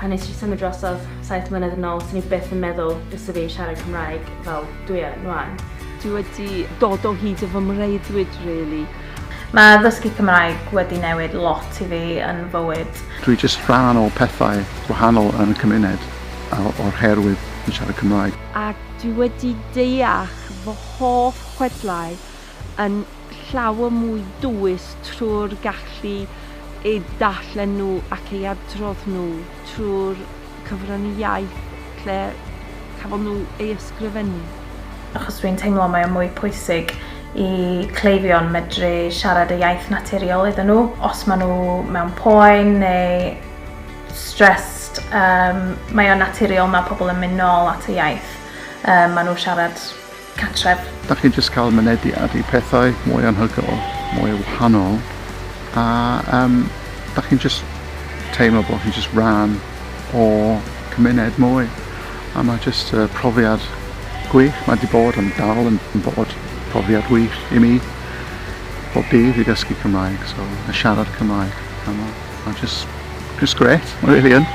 Pan nes i symud drosodd 7 mlynedd yn ôl, swn i byth yn meddwl fysa fi'n siarad Cymraeg fel dwi yn rwan. Dwi wedi dod o hyd i fy mreuddwyd, really. Mae ddysgu Cymraeg wedi newid lot i fi yn fywyd. Dwi jyst rhan o pethau gwahanol yn y cymuned o'r herwydd yn siarad Cymraeg. A dwi wedi deall fy hoff chwedlau yn llawer mwy dwys trwy'r gallu eu darllen nhw ac eu adrodd nhw trwy'r cyfrwng iaith lle cafodd nhw eu ysgrifennu. Achos dwi'n teimlo mae o mwy pwysig i cleifion medru siarad y iaith naturiol iddyn nhw. Os maen nhw mewn poen neu stressed, mae o'n naturiol, mae pobl yn mynd nôl at y iaith. Maen nhw siarad catref. Da chi'n jyst cael mynediad i pethau mwy anhygoel, mwy wahanol, a da chi'n jyst teimlo bod chi'n jyst rhan o cymuned mwy. A mae jyst profiad gwych, mae wedi bod yn dal yn bod profiad gwych i mi bob dydd i ddysgu Cymraeg, so a siarad Cymraeg. A mae just great, mae really yn.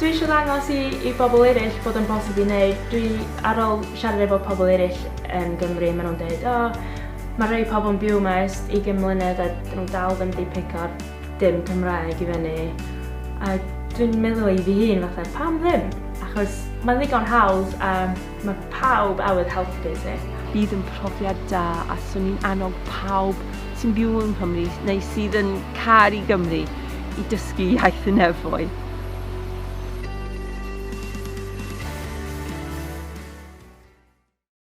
Dwi eisiau ddangos i bobl eraill bod yn bosib i wneud. Dwi ar ôl siarad efo pobl eraill yn Gymru, maen nhw'n dweud, "O, oh, mae rhai pobl yn byw yma ers 20 mlynedd a dyn nhw'n dal ddim wedi pico'r dim Cymraeg i fyny." A dwi'n meddwl i fi hun fatha, pam ddim? Achos mae'n ddigon hawdd a mae pawb awydd helpu ti. Bydd yn profiad da a swn i'n annog pawb sy'n byw yng Nghymru neu sydd yn caru Gymru i dysgu iaith y nefoedd.